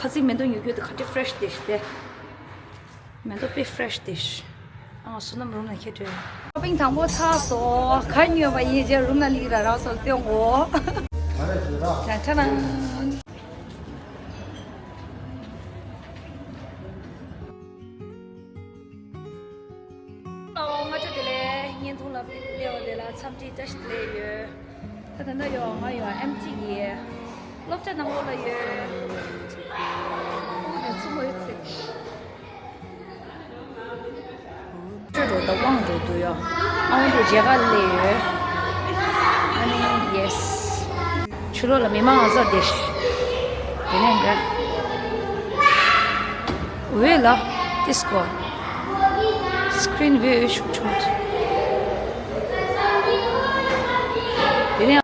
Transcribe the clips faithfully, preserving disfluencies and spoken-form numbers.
ཁ་ཚིག་མེ་ཏོག་ཉོ་རྒྱུ་དེ་ག་འདྲ་ཕེ་རེ་ཤི་དེ་ཤི་དེ། མེ་ཏོག་དཔེ་ཕེ་རེ་ཤི་དེ་ཤི། ཨ་ང་བསོད་ནམས་རུམ་ལ་ཁྱེར་འགྲོ། ཤོ་པིང་དང་པོ་ཚར་སོང་། ག་རེ་ཉོས་པ་ཡིན་རྗེས་རུམ་ལ་སླེབས་ར་རང་སོར་སྟོན་གོ། ད་ད་ན། ཨོ་ང་ཚོ་དེ་ལས་བརྙན་ཐུང་ལ་སླེབས་པ་དེ་ལ་འཚམས་འདྲི་བཀྲ་ཤིས་བདེ་ལེགས་ཡོད། ད་ད་ལྟ་ཡོད་ང་ཡོད་ཨེམ་ཆི་གི་སློབ་གྲྭ་ནང་ལོགས་ལ་ཡོད། ཨོ་དེ་ཚུ་མོ་ཡོད་ཚེ། ཁྲོད་འགྲོ་དང་དབང་འགྲོ་འདུག་ཡོད། ཨང་དུ་མཇལ་ཁ་སླེབས་ཡོད། ཨ་ནི་ཡེ་སི། ཕྱི་ལོགས་ལ་མི་མང་ང་ཚོ་བསྡད་ཤག་དེ་ནས་འདྲ། འོད་ལ་ཏིས་ཀོ། སི་ཀྲིན་འོད་ཤུགས་ཆུང་། དེ་ནས།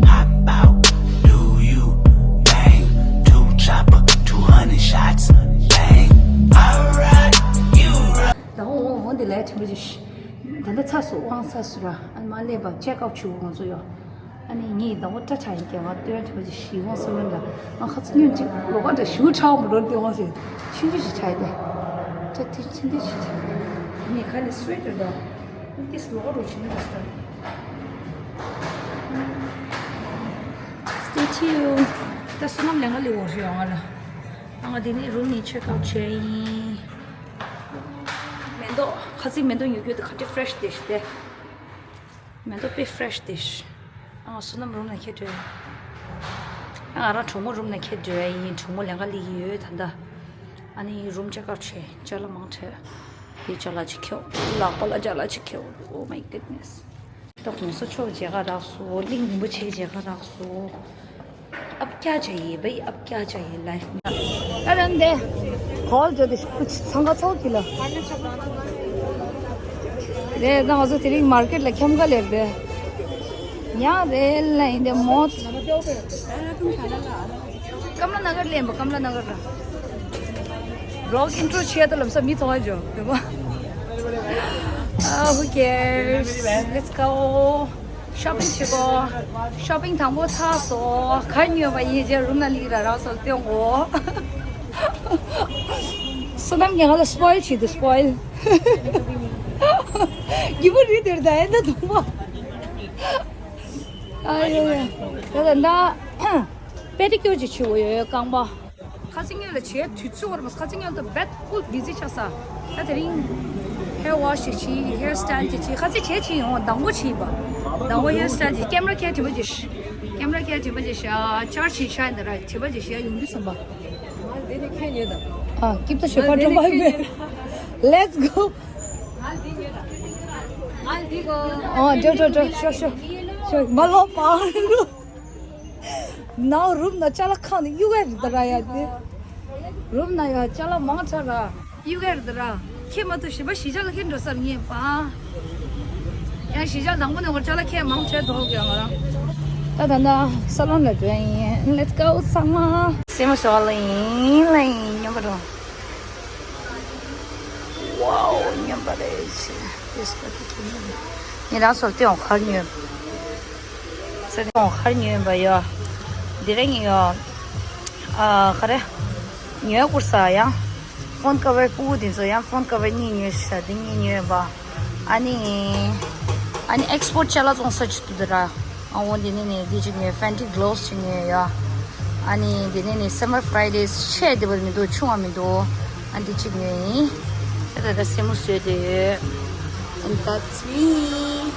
Pop out, do you bang? Two chopper, two hundred shots, bang. I ride, you ride. ད་འོང་འོང་འདི་ལས་ཐུབ་ཀྱི། ད་ལྟ་ཚར་སོང་། དབང་ཚར་སོང་ར། ཨ་ནི་མ་སླེབས་པ་ཅེག་ཨའུཊ་བྱེད་དགོས་ང་ཚོ་ཡོད། ཨ་ནི་ངས་ཟླ་བ་སྐྲ་ཆག་ཡིན་ཀྱང་ང་སྟོན་ཐུབ་ཀྱི་ཞི་བོ་སོང་ལ། ང་ཁ་ཚ་སྙུན་ཅིག་ལོ་ག་འདྲ་ཞུ་ཁྲའོ་མ་འགྲོ་སྟོན་དབང་ཟེར། ཆུང་ཆུང་ཞིག་ཆགས་ཏེ། ཁྲ་ཐིག་ཆུང་ཆུང་ཞིག་ཆགས། ངས་ཁ་ནས་སི་ཊེ་ཊི་རེ་ད། ཏིས་ལོ་ག་རུ་ཕྱིན་ན་རེ་སི་ཊེ་ཊི་ཡོད། ད་བསོད་ནམས་ལས་ང་ལས་འོ་ཞུ་ཡོང་ང་ལ། ཨ་ང་དེ་ནས་རུམ་ནས་ཅེག་ཨའུཊ་བྱས་ཡིན། མེ་ཏོག་ཁ་ཚིག་མེ་ཏོག་ཉོ་རྒྱུ་དེ་ག་འདྲ་ཕེ་རེ་ཤི་དེ་ཤི་དེ། མེ་ཏོག་དཔེ་ཕེ་རེ་ཤི་དེ་ཤི། ཨ་ང་བསོད་ནམས་རུམ་ལ་ཁྱེར་འགྲོ། ཨ་ང་རང་གྲོགས་མོ་རུམ་ལ་ཁྱེར་འགྲོ་ཡིན། གྲོགས་མོ་ལས་ཀ་ལས་ཀྱི་ཡོད་ད་ལྟ། ཨ་ནི་རུམ་ཅེག་ཨའུཊ་བྱས། ཅ་ལག་མང་དྲགས། དེ་ཅ་ལག་ཅིག་ཁྱེར། ལག་པ་ལ་ཅ་ལག་ཅིག་ཁྱེར། Oh my goodness. ད་གོང་ས་མཆོག་མཇལ་ཁ་རག་སོང་། གླིང་རིན་པོ་ཆེ་མཇལ་ཁ་རག་སོང་། अब क्या चाहिए भाई, अब क्या चाहिए लाइफ में? अरे अंधे कॉल जो दिस कुछ संगा छो किलो। रे ना जो तेरी मार्केट ले ཁྱམས་ཁ་ལེབ་དེ། ཡང་རེད་ལ་ཡིན་དེ་མོ། ཀམ་ལ་ན་གར་ལེན་པ། ཀམ་ལ་ན་གར་ལ། Vlog intro བྱས་ད་ལམ་སང་མི་མཐོང་བ་འཇོག་ཡོད་པ། Ah, who cares? Let's go. ཤོ་པིང་བྱེད་གོ། ཤོ་པིང་དང་པོ་ཚར་སོང་། ག་རེ་ཉོས་པ་ཡིན་རྗེས་རུམ་ན་སླེབས་ར་རང་སོར་སྟོན་གོ། བསོད་ནམས་ཀྱིས་ང་ལ་སི་པོའིལ་བྱེད་འདུག་སི་པོའིལ། སྐྱིད་པོ་རེད་དེར་ད་ཨེ་ད་དུང་པ། ཨ་ཡོ་ཡོ། ད་ད་ད། པེ་ཌི་ཀིའུར་ཅིག་བྱེད་དགོས་ཡོད་རྐང་པ། ཁ་སང་ཉིན་ལ་བྱས་དུས་ཚོད་བར་མ་ཁ་སང་ཉིན་ལ་བད་ཧྥུལ་བི་ཛི་ཆགས་ས། ད་དེ་རིང་ཧེར་ཝ་ཤི་བྱས། ཧེར་སི་ཊལ་ཅིག་བྱས། ཁ་སང་བྱས་ཅིག་ཡོང་དང་པོ་བྱས་པ། དང་པོ་ཧེར་སི་ཊལ་ཅིག་ཀེམ་ར་ཁྱེར་དྲི་བ་ཅིག་ཀེམ་ར་ཁྱེར་དྲི་བ་ཅིག་ཤ་ཅར་ཅིག་ཤ་འདི་ར་དྲི་བ་ཅིག་ཤ་ཡོང་དུས་སམ་པ། ཨ་སྐྱིད་པོ་ཞོ་པ་འགྲོ་མ་ཡིན་པས། Let's go. ཨ་འགྲོ་འགྲོ་འགྲོ་ཤོ་ཤོ་ཤོ་མ་ལོ་པ། ནའོ་རུམ་ན་ཅ་ལག་ཁང་ནས་གཡུག་ག་རེད་ད་ར་ཡ་དེ། རུམ་ན་ཡ་ཅ་ལག་མང་དྲགས་ར། གཡུག་ག་རེད་ད་ར། ཁྱེད་མ་གཏོགས་གཞན་པ་གཞིས་ཆགས་ལ་ཁྱེད་འགྲོ་སར་ངས་པ། ཡང་གཞིས་ཆགས་དང་པོ་ནས་འོར་ཅ་ལག་ཁྱེད་མང་དྲགས་འདུག་ཡ་ང་རང་། ད་ད་ད་ས་ལོན་ལ་འགྲོ་ཡིན། Let's go ཚང་མ། སེམས་སོགས་ལ་ཡིན་ལ་ཡིན་སྙམ་པ་འགྲོ། Wow སྙམ་པ་རེད་ཆེ། This particular ངས་རང་ཚོར་སྟོན་འོང་གར་ཉོས། སྟོན་འོང་གར་ཉོས་པ་ཡོད། དེ་རིང་ཡོད། ཨ་ག་རེ། ཉོས་ཀུར་ས་ཡང་། ཕོན་ཀ་བར་ཕྲུ་གུ་དེ་ཚོ་ཡང་ཕོན་ཀ་བར་གཉིས་ཉོས་ཤག་དེ་གཉིས་ཉོས་པ། ཨ་ནི། ཨ་ནི་ཨེགས་པོར་ཊི་ཅ་ལག་བཙོང་ས་ཅིག་འདུག་དེ་ར། ཨ་འོ་དེ་ནས་ནི་དེ་ཅིག་ཉོས། ཕེན་ཊི་གི་གློ་བསི་ཅིག་ཉོས་ཡོད། ཨ་ནི་དེ་ནས་ནི་སམ་མར་ཕ་རའི་ཌེ་ཆེ་དེ་བ་མི་འདུག་ཆུང་བ་མི་འདུག་ཨ་འདི་ཅིག་ཉོས་ཡིན། ད་ད་ལྟ་སེན་མོ་བཟོས་བསྡད་ཡོད། And that's me.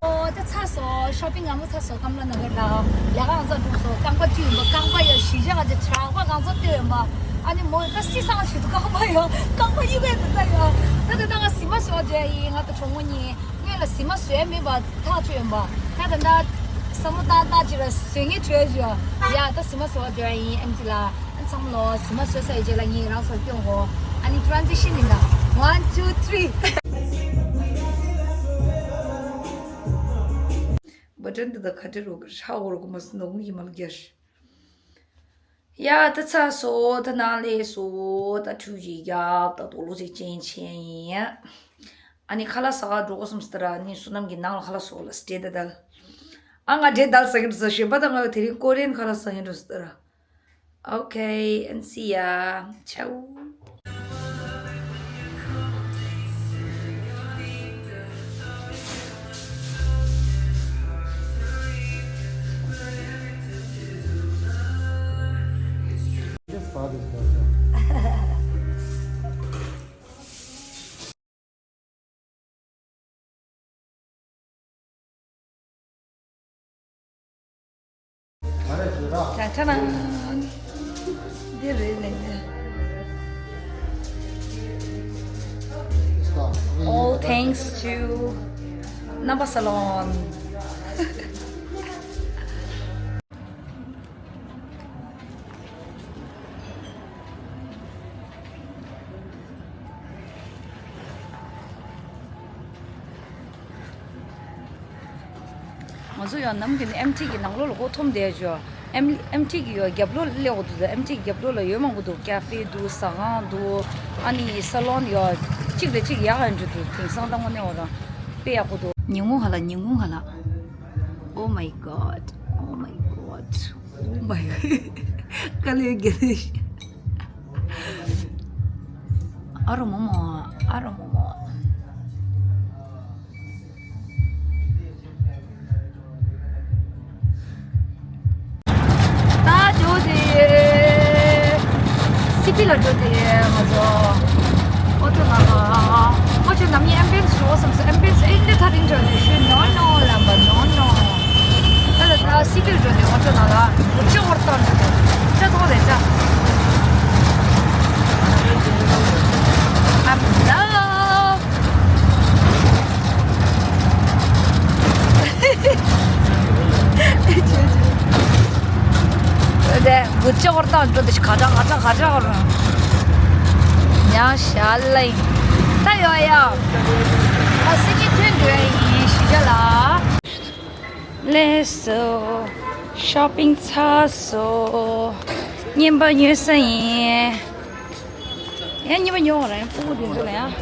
ཨོ་ད་ཚར་སོང་། ཤོ་པིང་ང་མོ་ཚར་སོང་། ཀམ་ལ་ན་གར་ལ་ལས་ཀ་ང་ཚོ་འགྲོ་སོང་། རྐང་པ་བཀྲུས་ཡིན་པ། རྐང་པ་ཡ་གཞིས་ཆགས་ང་ཚོ་གྲགས་པ་ང་ཚོ་ལྟོས་ཡིན་པ། ཨ་ནི་མོ་ད་སི་སང་ཞིག་ཏུ་རྐང་པ་ཡ་རྐང་པ་གཡུག་གས་འདུག་ད་ཡ། ད་ད་ད་ང་ཟི་མ་བཟོ་བརྗོད་ཡིན། ང་ད་གྲོགས་མོ་གཉིས་སྔོན་ལ་ཟི་མ་བཟོས་མེད་པ་ཐག་ཆོད་ཡིན་པ། ད་ད་ད་བསམ་བློ་ཏག་ཏག་ཅིག་ལ་བཟོས་ངེས་བྲོས་བྱོས་ཡ། ད་ཟི་མ་བཟོ་བརྗོད་ཡིན་ཨེམ་ཆི་ལ། ཚང་མ་ལོ་ཟི་མ་བཟོས་ཚར་བའི་རྗེས་ལ་ངས་རང་ཚོར་སྐྱོན་གོ། ཨ་ནི་ཊི་རན་སི་ཤན་ཡིན་ད། One two three. བ་ཊན་འདི་དག་ག་འདྲ་རུ་གི་ཧྲ་འོར་གོ་མ་སི་ནོག་མི་གི་མ་ལ་རྒྱ་ཤི། ཡ་ད་ཚར་སོང་། ད་ནང་ལས་སོང་། ད་ཁྲུས་ཅིག་རྒྱབ། ད་དོག་ལོ་ཅིག་ཅན་ཆེན་ཡིན། ཨ་ནི་ཁ་ལག་ཟ་ག་འགྲོ་གོ་སམ་སི་ཏ་ར། ཨ་ནི་བསོད་ནམས་ཀྱི་ནང་ལ་ཁ་ལག་ཟ་གོ་ལ་སི་ཊེ་ད་དལ། ཨ་ང་འདྲེ་དལ་ཟ་གི་འགྲོ་ས་ཞོན་པ་ད་ང་དེ་རིང་ཀོ་རི་ཡན་ཁ་ལག་ཟ་གི་འགྲོ་སི་ཏ་ར། Okay, and see ya. Ciao. Just father's birthday. ཅང་ཅང་། འདི་རེད་ལེ། All thanks to Namba Salon. ང་ཚོ་ཡང་ནམ་རྒྱུན་ཨེམ་ཊི་གི་ནང་ལོགས་ལ་མགོ་འཐོམ་བསྡད་ཅོ། ཨེམ་ཨེམ་ཊི་གི་ཡོ་རྒྱབ་ལོགས་སླེབས་འོ་འདུག་ཨེམ་ཊི་གི་རྒྱབ་ལོགས་ལ་ཡོད་མང་པོ་འདུག་ཀ་ཧྥེ་འདུག་ཟ་ཁང་འདུག་ཨ་ནི་སཱ་ལོན་ཡོ། གཅིག་ལས་གཅིག་ཡག་ཨ་འདྲ་འདུག་དེང་སང་ད་དངོས་གནས་འོ་ར་དཔེ་ཡག་པོ་འདུག་ཉིན་གུང་ཧ་ལ། ཉིན་གུང་ཧ་ལ། Oh my God, oh my God, oh my God. དཀའ་ལས་དཀའ་ལས། ཨ་རོ་མོ་མོ། ཨ་རོ་མོ་མོ། ད་འགྲོ་དེ། སི་པི་ལ་འགྲོ་དེ་ང་ཚོ། ཨོ་ཊོ་ནང་ལ། ཨོ་ཊོ་ནང་མི་ཨེམ་བི་ཡན་སི་འགྲོ་བསམ་སོང་། ཨེམ་བི་ཡན་སི་ཨེ་འདྲ་ཐག་རིང་འགྲོ་ནས་ཤུལ་ནོ་ནོ་ལམ་པ་ནོ་ནོ། ད་ད་ད་སི་པི་ལ་འགྲོ་དེ་ཨོ་ཊོ་ནང་ལ། འུ་ཅག་ཧོར་ཏང་འགྲོ་དེ། ཅ་ཐོག་རེད་ཅ། I'm love. དེ་འུ་ཅག་ཧོར་ཏང་འགྲོ་དེ་ཤི་ཁ་ཁྲ་ཁ་ཁྲ་ཁ་ཁྲ་ཧོར། ཡང་ཞལ་ལེ། ད་ཡོ་ཡ། ཨ་སི་ཀི་ཐོན་འགྲོ་ཡིན་ཤི་ཇ་ལ། ལེགས་སོ། ཤོ་པིང་ཚར་སོང་། རྔན་པ་ཉོས་ས་ཡིན། ཡང་རྔན་པ་ཉོ་བ་ར་ཡང་ཕྲུ་གུ་དེ་ཚོ་ལ་ཡང་།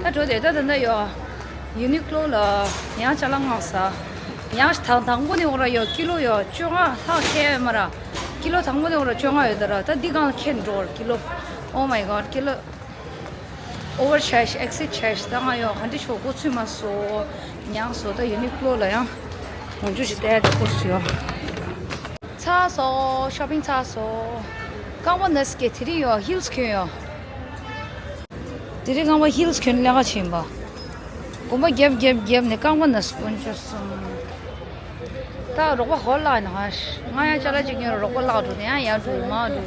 ད་འགྲོ་དེ་ད་ད་ད་ཡོ། ཡུ་ནི་ཀློ་ལ་ཡང་ཅ་ལག་མངགས་ས། ཡང་དང་དང་པོ་ནས་འོ་ར་ཡོ་ཀི་ལོ་ཡོ་བཅོ་ལྔ་ལྷག་ཁེལ་ཡོད་མ་ར། ཀི་ལོ་དང་པོ་ནས་འོ་ར་བཅོ་ལྔ་ཡོད་ད་ར། ད་འདི་གང་ལ་ཁེལ་འགྲོ་ཀི་ལོ། Oh my God, ཀི་ལོ། ཨོ་ཝར་ཆར་ཇི། ཨེག་སི་ཆར་ཇི། ད་ང་ཡོ་ག་འདྲ་ཤོག་གོ་ཚུད་མ་སོང་། མྱངས་སོང་། ད་ཡུ་ནི་ཀློ་ལ་ཡང་ངོ་འཇུག་ཞིག་བལྟས་ཏེ་ཁོ་སུ་ཡོ། ཚར་སོང་། ཤོ་པིང་ཚར་སོང་། རྐང་པ་ན་སི་ཀེ་དེ་རིང་ཡོ་ཧིལ་སི་གྱོན་ཡོ། དེ་རིང་རྐང་པ་ཧིལ་སི་གྱོན་ལས་ཀ་བྱེད་ཡིན་པ། གོམ་པ་རྒྱབ་རྒྱབ་རྒྱབ་ནས་རྐང་པ་ན་སི་ཀོན་ཅོ་སོང་། ད་རོགས་པ་ཧོལ་ལགས་ན་ཧ་ཤ། ང་ཡང་ཅ་ལག་ཅིག་ཉོས་རོགས་པ་ལགས་འགྲོ་དེ་ཡང་ཡར་འགྲོ་མར་འགྲོ།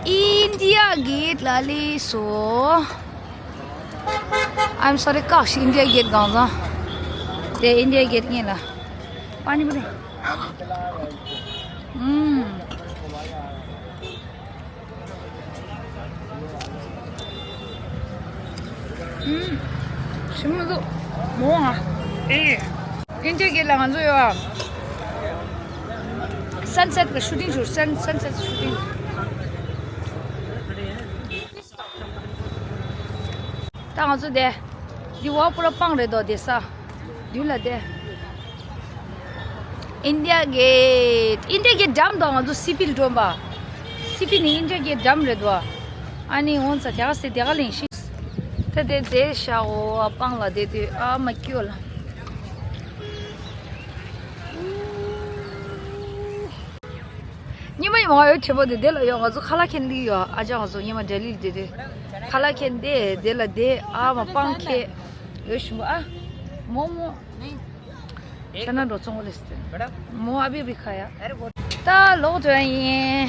ཨིན་ཌི་ཡ་གེ་ཊི་ལ་ལས་སོ། I'm sorry, ཀག་ཤི་ཨིན་ཌི་ཡ་གེ་ཊི་གང་ཟ། དེ་ཨིན་ཌི་ཡ་གེ་ཊི་ངེས་ལ། པ་ནི་པུ་རི། ཨུམ། ཨུམ། ཞིམ་མི་འདུག་མོ་ང་། ཨེ། ཨིན་ཌི་ཡ་གེ་ཊི་ལ་ང་ཚོ་ཡོད་ཨ། སན་སེ་ཊི་གི་ཤུ་ཊིང་ཞུ། སན་སན་སེ་ཊི་ཤུ་ཊིང་། ད་ང་ཚོ་དེ། འདི་བ་པུ་ར་སྤང་རེད་དོ་དེ་ས། མདུན་ལ་དེ། ཨིན་ཌི་ཡ་གེ་ཊི། ཨིན་ཌི་ཡ་གེ་ཊི་འགྲམ་དུ་ང་ཚོ་སི་པི་ལ་འགྲོ་བ། སི་པི་ནི་ཨིན་ཌི་ཡ་གེ་ཊི་འགྲམ་རེད་དོ། ཨ་ནི་འོང་ཙང་དེ་ག་སེ་དེ་ག་ལེན་ཤི། ད་དེ་དེ་ཤ་འོ་སྤང་ལ་དེ་དུས་ཨ་མ་སྐྱོ་ལ། ཉི་མ་ཡི་མ་ཡོད་ཁྲེ་པོ་དེ་དེ་ལ་ཡོད། ང་ཚོ་ཁ་ལག་ཁེན་ལི་ཡོད། ཨ་ཅག་ང་ཚོ་ཉི་མ་འབྲེལ་ལི་དེ་དེ་ཁ་ལག་ཁེན་དེ་དེ་ལ་དེ་ཨ་མ་སྤང་ཁེ་ཡོད་ཤི་མོ་ཨ་མོ་མོ། ཁྱེད་ན་འགྲོ་ཚོང་ལེ་སྟེ་མོ་ཨ་བི་བི་ཁ་ཡ། ད་ལོག་འགྲོ་ཡ་ཡིན།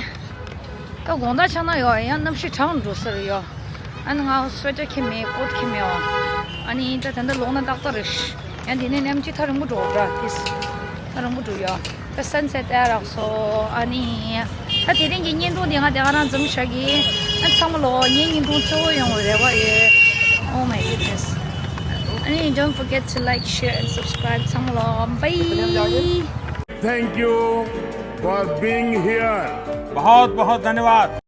ད་དགོང་དག་ཆགས་ན་ཡོད་ཡང་གནམ་གཤིས་གྲང་འགྲོ་ས་རེད་ཡོད། ཨ་ནི་ང་སུ་ཝེ་ཊར་ཁྱེར་མེད། ཀོ་ཊི་ཁྱེར་མེད་བ། ཨ་ནི་ད་ད་ལྟ་ལོག་ན་ཏག་ཏག་རེད། ཡང་དེ་ནས་གནམ་གཤིས་ཐག་རིང་པོ་འགྲོ་འདྲ་དེ། ཐག་རིང་པོ་འགྲོ་ཡོད། ད་སན་སེ་ཊི་ལྟ་རག་སོ། ཨ་ནི་ད་དེ་རིང་གི་བརྙན་ཐུང་དེ་ང་དེ་ག་རང་འཛོམས་བཞག་གི། ཨ་ཚང་མ་ལོ་ངའི་བརྙན་ཐུང་གཙོ་བོ་ཡོང་བའི་རེ་བ་ཡོད། Oh my goodness. ཨ་ནི་don't forget to like, share and subscribe. ཚང་མ་ལོ་bye. Thank you for being here. बहुत बहुत धन्यवाद।